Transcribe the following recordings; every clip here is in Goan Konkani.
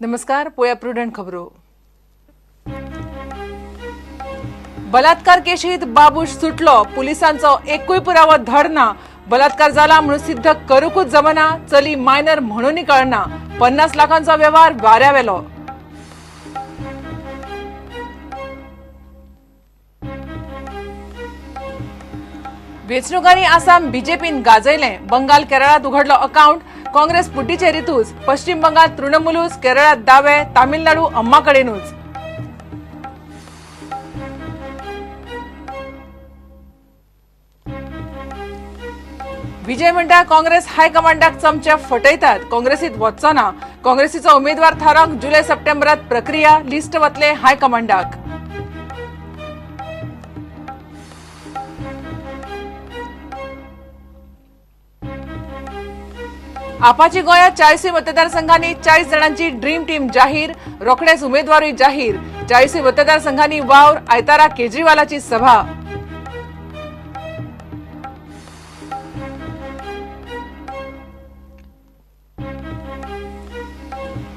नमस्कार, पोया प्रुडंट खबरो। बलात्कार केशीत बाबूश सुटलो, पुलिसांचो एकूय पुरावो धडना। बलात्कार जाला म्हणून सिद्ध करूकूच जमना, चली मायनर म्हणूनय कळना। 50 लाखांचो व्यवहार वाऱ्यावेलो। वेंचणुकांनी आसाम बीजेपीन गाजयलें, बंगाल केरळात उघडलो अकाउंट। काँग्रेस पुड्डीचेरीतूच, पश्चिम बंगाल तृणमूलूच, केरळात दावे, तामिळनाडू अम्माकडेनूच। विजय म्हणटा काँग्रेस हायकमांडाक चमचे फटयतात, काँग्रेसीत वचचो ना। काँग्रेसीचो उमेदवार थारावंक जुलय सप्टेंबरात प्रक्रिया, लिस्ट वतले हायकमांडाक। आपाची गोंयांत 40 मतदारसंघांनी 40 जाणांची ड्रीम टीम जाहीर, रोखडेच उमेदवारूय जाहीर। 40 मतदारसंघांनी वावर, आयतारा केजरीवालाची सभा।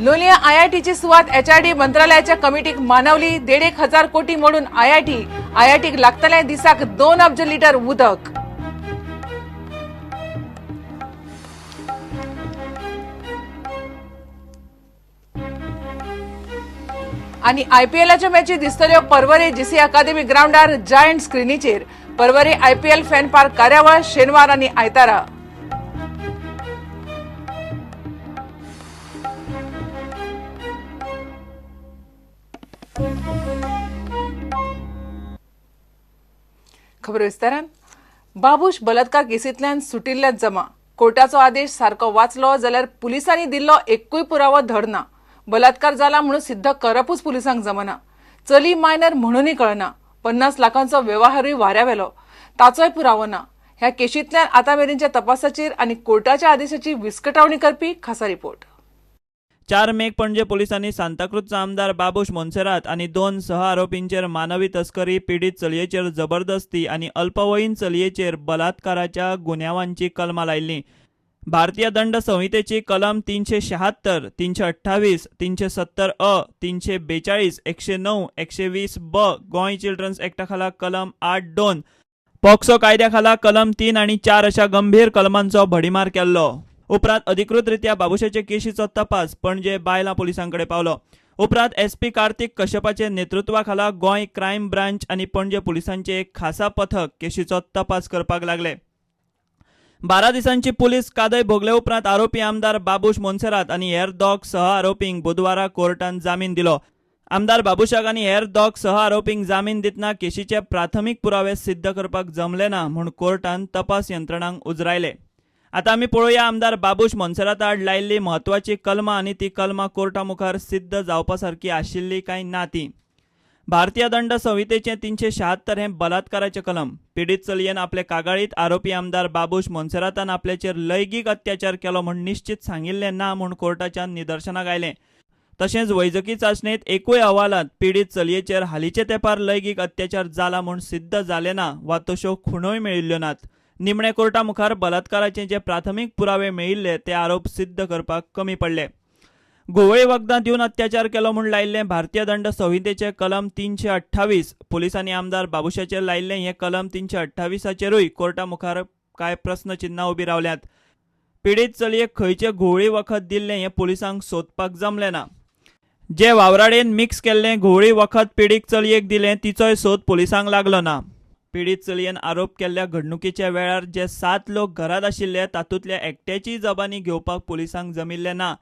लोलिया आयआयटीची सुवात एचआरडी मंत्रालयाच्या कमिटीक मानवली। 1,500 कोटी मोडून आयआयटी, आयआयटीक लागतलें दिसाक 2 अब्ज लिटर उदक। आनी आयपीएलाच्यो मॅची दिसतल्यो पर्वरे जीसी अकादमी ग्रावंडार जायंट स्क्रिनीचेर। पर्वरे आयपीएल फॅन पार्क कार्यावळ शेनवार आनी आयतारा। खबर विस्तारान। बाबूश बलात्कार केसींतल्यान सुटिल्ल्यान जमा। कोर्टाचो आदेश सारको वाचलो जाल्यार पुलिसांनी दिल्लो एकूय पुरावो धडना। बलात्कार जाला म्हणून सिद्ध करपूच पुलिसांक जमना। चली मायनर म्हणूनय कळना। 50 लाखांचो व्यवहारूय वाऱ्यावेलो, ताचोय पुरावो ना। ह्या केशींतल्यान आतां मेरेनच्या तपासाचेर आनी कोर्टाच्या आदेशाची विस्कटावणी करपी खासा रिपोर्ट। 4 मेक पणजे पोलिसांनी सांताक्रूजचो आमदार बाबूश मोन्सेरात आनी 2 सह आरोपींचेर मानवी तस्करी, पिडीत चलयेचेर जबरदस्ती आनी अल्पवयीन चलयेचेर बलात्काराच्या गुन्यांवांची कलमां लायिल्लीं। भारतीय दंड संहितेची कलम 376, 328, 370 अ, 342, 109, 120 ब, गोंय चिल्ड्रन्स एक्टा खाला कलम 8(2), पॉक्सो कायद्या खाला कलम 3 आनी 4 अशा गंभीर कलमांचो भडीमार केल्लो। उपरांत अधिकृतरित्या बाबूशाचे केशीचो तपास पणजे बायलां पोलिसांकडे पावलो। उपरांत एसपी कार्तिक कश्यपाचे नेतृत्वाखाला गोंय क्रायम ब्रांच आनी पणजे पोलिसांचे एक खासा पथक केशीचो तपास करपाक लागले। 12 दिसांची पुलीस कादय भोगले उपरांत आरोपी आमदार बाबूश मोन्सेरात आनी हेर 2 सह आरोपींक बुधवारा कोर्टान जामीन दिलो। आमदार बाबूशाक आनी हेर 2 सह आरोपींक जामीन दितना केशीचे प्राथमीक पुरावे सिद्ध करपाक जमले ना म्हूण कोर्टान तपास यंत्रणांक उजरायले। आतां आमी पळोवया आमदार बाबूश मोन्सेराता आड लायिल्ली म्हत्वाची कलमां आनी ती कलमां कोर्टा मुखार सिद्ध जावपा सारकी आशिल्ली काय ना ती। भारतीय दंड संहितेचें 376 हें बलात्काराचें कलम। पिडीत चलयेन आपले कागाळीत आरोपी आमदार बाबूश मोन्सेरातान आपल्याचेर लैंगीक अत्याचार केलो म्हूण निश्चित सांगिल्लें ना म्हूण कोर्टाच्या निदर्शनाक आयलें। तशेंच वैजकी चांचणेंत एकूय अहवालांत पिडीत चलयेचेर हालींचे तेंपार लैंगीक अत्याचार जाला म्हूण सिद्ध जालें ना वा तश्यो खुणोय मेळिल्ल्यो नात। निमणे कोर्टा मुखार बलात्काराचे जे प्राथमीक पुरावे मेळिल्ले ते आरोप सिद्ध करपाक कमी पडले। घुंवळी वखदां दिवन अत्याचार केलो म्हूण लायिल्लें भारतीय दंड संहितेचें कलम 328, पोलिसांनी आमदार बाबूशाचेर लायिल्लें हें कलम 328चेरूय कोर्टा मुखार कांय प्रस्नचिन्नां उबीं रावल्यांत। पिडीत चलयेक खंयचें घुंवळी वखद दिल्लें हें पोलिसांक सोदपाक जमलें ना। जे वावराडेन मिक्स केल्लें घुंवळी वखद पिडीत चलयेक दिलें तिचोय सोद पोलिसांक लागलो ना। पिडीत चलयेन आरोप केल्ल्या घडणुकेच्या वेळार जे 7 लोक घरांत आशिल्ले तातूंतल्या एकट्याचीय जबानी घेवपाक पोलिसांक जमिल्लें ना।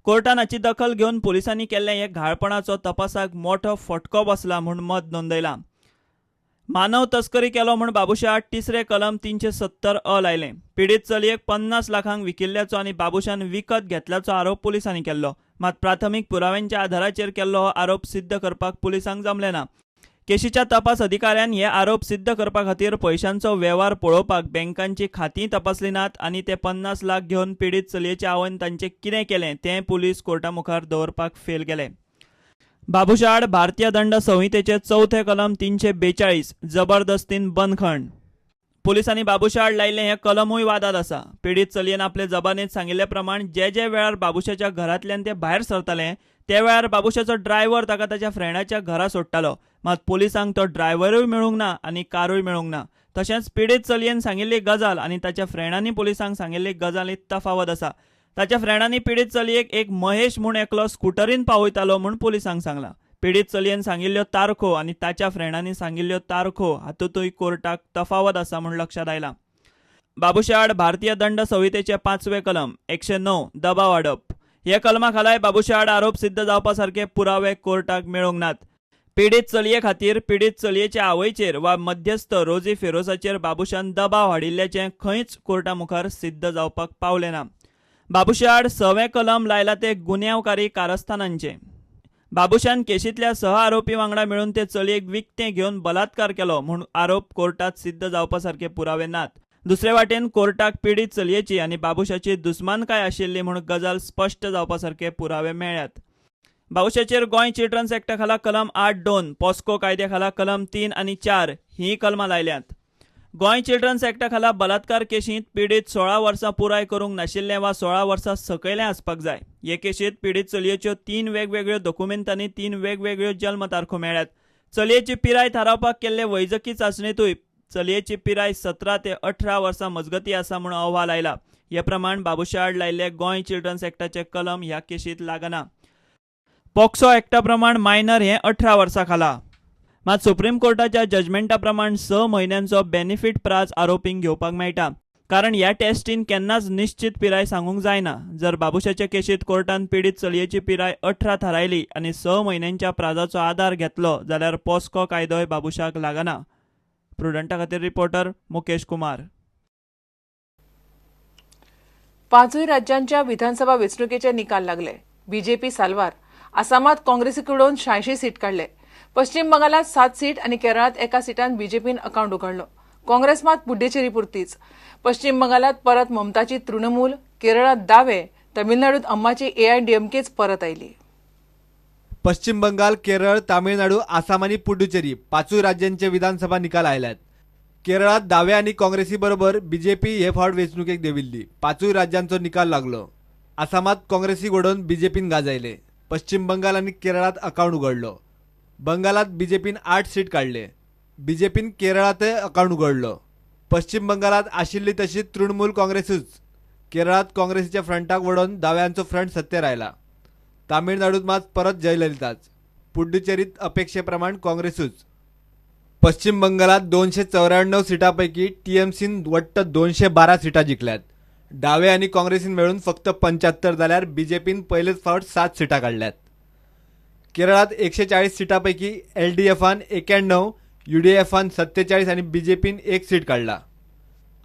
कोर्टान हाची दखल घेवन पोलिसांनी केल्ल्या ह्या घाळपणाचो तपासाक मोठो फटको बसला म्हूण मत नोंदयलां। मानव तस्करी केलो म्हूण बाबूशा आड तिसरें कलम 370 अ लायलें। पिडीत चलयेक 50 लाखांक विकिल्ल्याचो आनी बाबूशान विकत घेतल्याचो आरोप पोलिसांनी केल्लो। मात प्राथमीक पुराव्यांच्या आधाराचेर केल्लो हो आरोप सिद्ध करपाक पोलिसांक जमलें ना। केशीच्या तपास अधिकाऱ्यान हे आरोप सिद्ध करपा खातीर पयशांचो वेव्हार पळोवपाक बँकांची खातीं तपासली नात आनी ते 50 लाख घेवन पिडीत चलयेचे आवयन तांचें कितें केलें तें पुलीस कोर्टा मुखार दवरपाक फेल गेले। बाबूशा आड भारतीय दंड संहितेचें चवथें कलम 342 जबरदस्तीन बंदखण। पोलिसांनी बाबूशा आड लायिल्लें हें कलमूय वादात आसा। पिडीत चलयेन आपले जबानीत सांगिल्ले प्रमाण जे जे वेळार बाबूशाच्या घरांतल्यान ते भायर सरताले त्या वेळार बाबुशाचो ड्रायव्हर ताका ताच्या फ्रेंडाच्या घरा सोडटालो. मात पोलिसांक तो ड्रायव्हरूय मेळूंक ना आनी कारूय मेळूंक ना. तशेंच पिडीत चलयेन सांगिल्ली गजाल आनी ताच्या फ्रेंडांनी पोलिसांक सांगिल्ली गजालींत तफावत आसा. ताच्या फ्रेंडांनी पिडीत चलयेक एक महेश म्हूण एकलो स्कुटरीन पावयतालो म्हूण पोलिसांक सांगलां. पिडीत चलयेन सांगिल्ल्यो तारखो आनी ताच्या फ्रेंडांनी सांगिल्ल्यो तारखो हातूंतय कोर्टाक तफावत आसा म्हूण लक्षांत आयलां. बाबुशा आड भारतीय दंड संहितेचे 5वें कलम 109 दबाव हाडप हे कलमा खालाय बाबुशा आड आरोप सिद्ध जावपा सारके पुरावे कोर्टाक मेळूंक नात. पिडीत चलये खातीर पिडीत चलयेच्या आवयचेर वा मध्यस्थ रोजी फेरोसाचेर बाबुशान दबाव हाडिल्ल्याचें खंयच कोर्टा मुखार सिद्ध जावपाक पावलें ना. बाबुशा आड 6वें कलम लायला ते गुन्यांवकारी कारस्थानांचें. बाबुशान केशींतल्या सह आरोपी वांगडा मेळून ते चलयेक विकतें घेवन बलात्कार केलो म्हूण आरोप कोर्टात सिद्ध जावपा सारके पुरावे नात. दुसरे वाटेन कोर्टाक पिडीत चलयेची आनी बाबुशाची दुस्मानकाय आशिल्ली म्हूण गजाल स्पश्ट जावपा सारके पुरावे मेळ्ळ्यात. बाबुशाचेर गोंय चिल्ड्रन्स एक्टा खाला कलम 8(2), पॉस्को कायद्या खाला कलम 3 आनी 4 ही कलमां लायल्यांत. गोंय चिल्ड्रन्स एक्टा खाला बलात्कार केशींत पिडीत 16 वर्सां पुराय करूंक नाशिल्लें वा 16 वर्सां सकयलें आसपाक जाय. हे केशींत पिडीत चलयेच्यो 3 वेगवेगळ्यो दोकुमेंतांनी 3 वेगवेगळ्यो जल्म तारखो मेळ्ळ्यात. चलयेची पिराय थारावपाक केल्ले वैजकी चांचणेंतूय चलयेची पिराय 17 ते 18 वर्सां मजगती आसा म्हूण अहवाल आयला. हे प्रमाण बाबुशा आड लायिल्ले गोंय चिल्ड्रन्स एक्टाचे कलम ह्या केशींत लागना. पॉक्सो एक्टा प्रमाण मायनर हे 18 वर्सां खाला. मात सुप्रीम कोर्टाच्या जजमेंटा प्रमाण 6 म्हयन्यांचो बेनिफीट प्राज आरोपींक घेवपाक मेळटा, कारण ह्या टेस्टीन केन्नाच निश्चित पिराय सांगूंक जायना. जर बाबुशाचे केशींत कोर्टान पिडीत चलयेची पिराय 18 थारायली आनी 6 म्हयन्यांच्या प्राजाचो आदार घेतलो जाल्यार पॉस्को कायदोय बाबुशाक लागना. प्रुडंटा खातीर रिपोर्टर मुकेश कुमार. 5 राज्यांच्या विधानसभा वेंचणुकेचे निकाल लागले. बीजेपी साल्वार. आसामात काँग्रेसीक उडोवन 86 सीट काडले. पश्चिम बंगालात 7 सीट आनी केरळात एका सिटान बीजेपीन अकाउंट उघडलो. काँग्रेस मात पुड्डेचेरी पुरतीच. पश्चिम बंगालात परत ममताची तृणमूल, केरळात दावे, तमिळनाडूत अम्माची एआयडीएमकेच परत आयली. पश्चिम बंगाल, केरळ, तामिळनाडू, आसाम आनी पुडुचेरी 5 राज्यांचे विधानसभा निकाल आयल्यात. केरळात दावे आनी काँग्रेसी बरोबर बीजेपी हे फावट वेंचणुकेक देविल्ली. 5 राज्यांचो निकाल लागलो. आसामात काँग्रेसीक उडोवन बीजेपीन गाजयले. पश्चिम बंगाल आनी केरळात अकाउंट उघडलो. बंगालात बीजेपीन 8 सीट काडले. बीजेपीन केरळातय अकाउंट उघडलो. पश्चिम बंगालात आशिल्ली तशी तृणमूल काँग्रेसूच. केरळात काँग्रेसीच्या फ्रंटाक वडोवन दाव्यांचो फ्रंट सत्तेर आयला. तामिळनाडूत मात परत जयललिताच. पुडुचेरीत अपेक्षेप्रमाण काँग्रेसूच. पश्चिम बंगालात 294 सिटांपैकी टीएमसीन वट्ट 212 सिटां जिखल्यात. डावे आनी काँग्रेसीन मेळून फक्त 75 जाल्यार बीजेपीन पयलेच फावट 7 सिटां काडल्यात. केरळात 140 सिटांपैकी एलडीएफान 91, युडीएफान 47 आनी बीजेपीन 1 सीट काडला.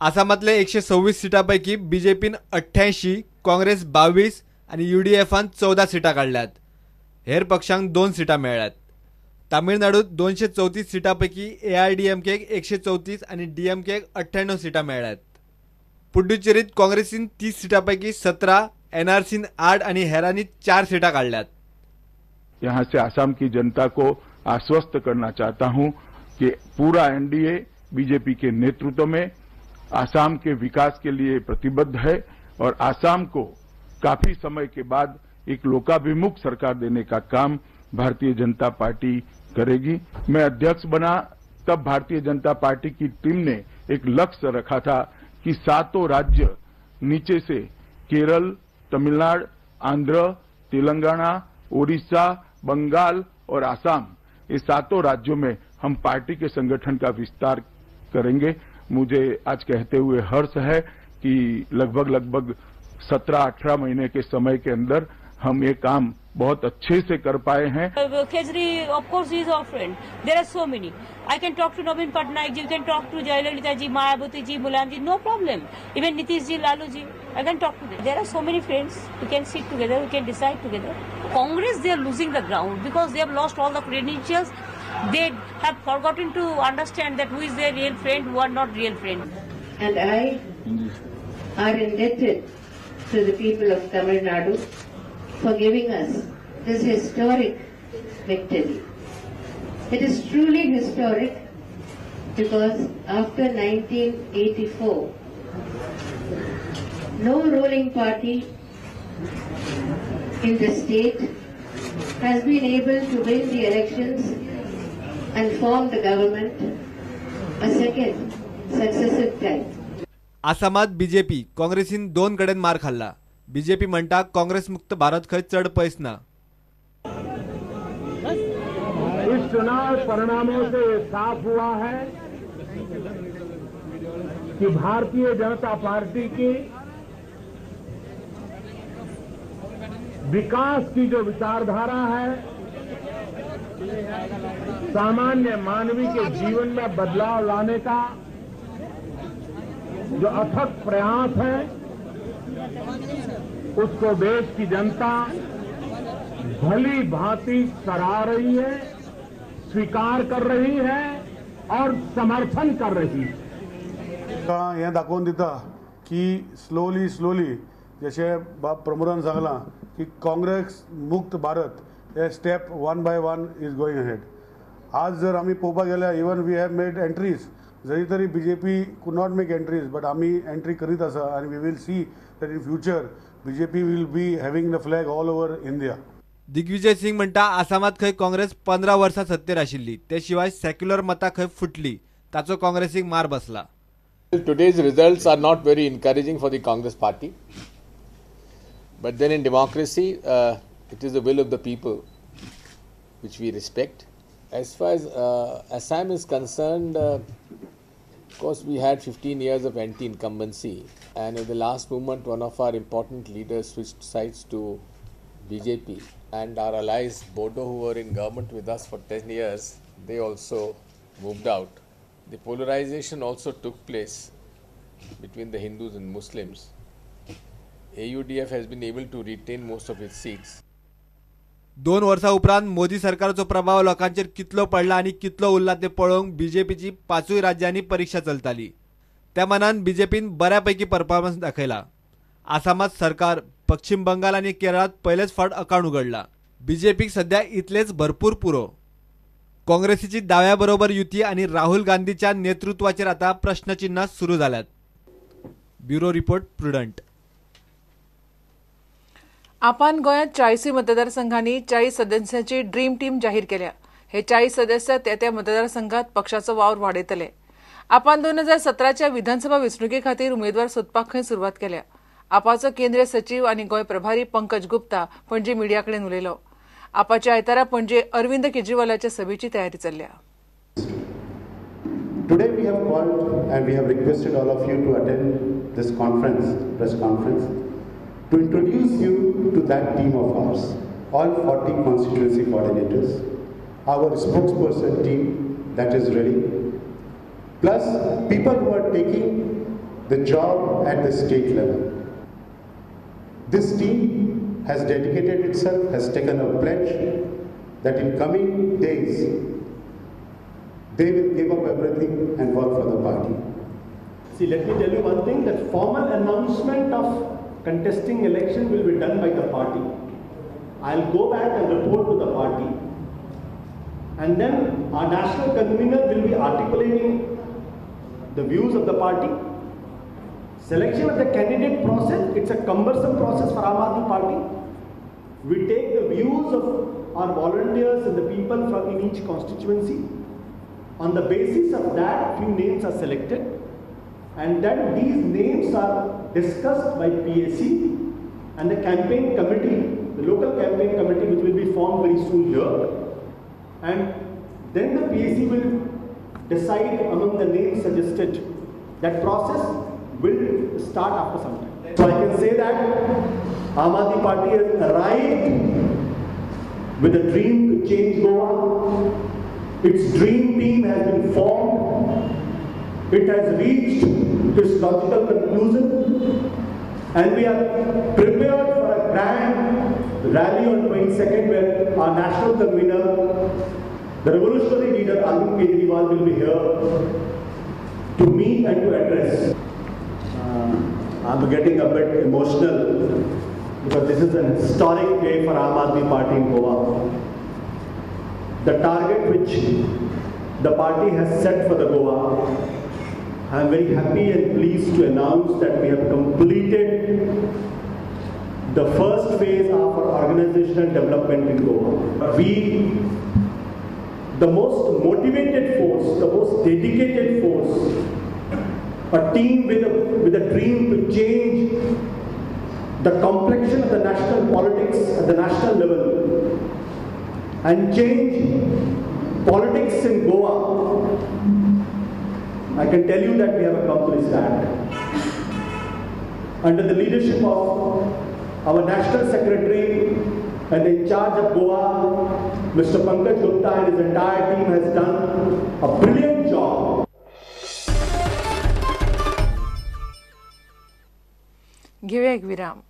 आसामातले 126 सिटांपैकी बीजेपीन 88, काँग्रेस 22 आनी युडीएफान 14 सिटां काडल्यात. हेर पक्षांक 2 सिटां मेळ्ळ्यात. तामिळनाडूत 234 सिटांपैकी एआयडीएमकेक 134 आनी डीएमकेक 98 सिटां मेळ्ळ्यात. पुडुचेरीत काँग्रेसीन 30 सिटांपैकी 17, एनआरसीन 8 आनी हेरांनी 4 सिटां काडल्यात. यहाँ से आसाम की जनता को आश्वस्त करना चाहता हूं कि पूरा एनडीए बीजेपी के नेतृत्व में आसाम के विकास के लिए प्रतिबद्ध है और आसाम को काफी समय के बाद एक लोकाभिमुख सरकार देने का काम भारतीय जनता पार्टी करेगी। मैं अध्यक्ष बना तब भारतीय जनता पार्टी की टीम ने एक लक्ष्य रखा था कि 7 राज्य नीचे से केरल, तमिलनाडु, आंध्र, तेलंगाना, ओडिशा, बंगाल और आसाम, ये 7 राज्यों में हम पार्टी के संगठन का विस्तार करेंगे। मुझे आज कहते हुए हर्ष है कि लगभग 17-18 महीने के समय के अंदर हम ये काम बहुत अच्छे से कर पाए हैं। Kejri, of course, is our friend. There are so many. I can talk to Naveen Patnaik ji, you can talk to Jayalalitha ji, Mayawati ji, Mulayam ji, no problem. Even Nitish ji, Lalu ji, I can talk to them. There are so many friends. We can sit together, we can decide together. Congress, they are losing the ground because they have lost all the credentials. They have forgotten to understand that who is their real friend, who are not real friend. And I are indebted to the people of Tamil Nadu for giving us this historic victory. It is truly historic because after 1984, no ruling party in the state has been able to win the elections and form the government a second successive time. आसामात बीजेपी काँग्रेसीन 2 कडेन मार खाल्ला. बीजेपी म्हणटा काँग्रेस मुक्त भारत खंय चड पयस ना. इस चुनाव परिणामों से ये साफ हुआ है कि भारतीय जनता पार्टी की विकास की जो विचारधारा है, सामान्य मानवी के जीवन में बदलाव लाने का जो अथक प्रयास है, उसको देश की जनता भली भांति सराह रही है, स्वीकार कर रही है और समर्थन कर रही है. हें दाखोवन दिता की स्लोली स्लोली जशें बाब प्रमोदान सांगलां की काँग्रेस मुक्त भारत हे step 1 by 1 is going ahead. आज जर आमी पळोवपाक गेल्यार even we have made entries, जरी तरी BJP could not make entries, but आमी एंट्री करीत आसा आनी we will see that in future BJP will be having the flag all over India. Digvijay Singh म्हणटा आसामात खंय काँग्रेस 15 वर्सां सत्तेर आशिल्ली, ते शिवाय सेक्युलर मतां खंय फुटली, ताचो काँग्रेसीक मार बसला. Today's results are not very encouraging for the Congress party. But then in democracy, it is the will of the people which we respect. As far as Assam is concerned, of course we had 15 years of anti-incumbency, and at the last moment one of our important leaders switched sides to BJP, and our allies Bodo, who were in government with us for 10 years, they also moved out. The polarization also took place between the Hindus and Muslims. AUDF has been able to retain most of its seats. 2 वर्सां उपरांत मोदी सरकाराचो प्रभाव लोकांचेर कितलो पडला आनी कितलो उरला ते पळोवंक बीजेपीची 5 राज्यांनी परीक्षा चलताली. त्या मानान बीजेपीन बऱ्यापैकी परफॉर्मन्स दाखयला. आसामात सरकार, पश्चिम बंगाल आनी केरळात पयलेच फावट अकाउंट उगडला. बीजेपीक सध्या इतलेच भरपूर पुरो. काँग्रेसीची दाव्या बरोबर युती आनी राहुल गांधीच्या नेतृत्वाचेर आता प्रश्नचिन्हां सुरू जाल्यात. Bureau report, Prudent. आपान गोंयांत 40 मतदारसंघांनी 40 सदस्यांची ड्रीम टीम जाहीर केल्या. हे 40 सदस्य त्या त्या मतदारसंघात पक्षाचो वावर वाडयतले. आपान 2017च्या विधानसभा वेंचणुके खातीर उमेदवार सोदपाक खंय सुरवात केल्या. आपाचो केंद्रीय सचीव आनी गोंय प्रभारी पंकज गुप्ता पणजे मिडिया कडेन उलयलो. आपाच्या आयतारा पणजे अरविंद केजरीवालाच्या सभेची तयारी चल्ल्या. Today we have called and we have requested all of you to attend this conference, press conference, to introduce you to that team of ours, all 40 constituency coordinators, our spokesperson team that is ready, plus people who are taking the job at the state level. This team has dedicated itself, has taken a pledge that in coming days, they will give up everything and work for the party. See, let me tell you one thing, that formal announcement of contesting election will be done by the party. I'll go back and report to the party. And then our national convener will be articulating the views of the party. Selection of the candidate process, it's a cumbersome process for Aam Aadmi Party. We take the views of our volunteers and the people from in each constituency. On the basis of that, few names are selected, and then these names are discussed by PAC and the campaign committee, the local campaign committee, which will be formed very soon here. And then the PAC will decide among the names suggested. That process will start after some time. So I can say that Aam Aadmi Party has arrived with a dream to change Goa. Its dream team has been formed. It has reached its logical conclusion, and we are prepared for a grand rally on 22nd, where our national convener, the revolutionary leader Arvind Kejriwal, will be here to meet and to address. I'm getting a bit emotional because this is an historic day for Aam Aadmi Party in Goa. The target which the party has set for the Goa, I am very happy and pleased to announce that we have completed the first phase of our organizational development in Goa. We, the most motivated force, the most dedicated force, a team with a dream to change the complexion of the national politics at the national level and change politics in Goa. I can tell you that we have accomplished that. Under the leadership of our National Secretary and in charge of Goa, Mr. Pankaj Gupta and his entire team has done a brilliant job. घेऊया एक विराम.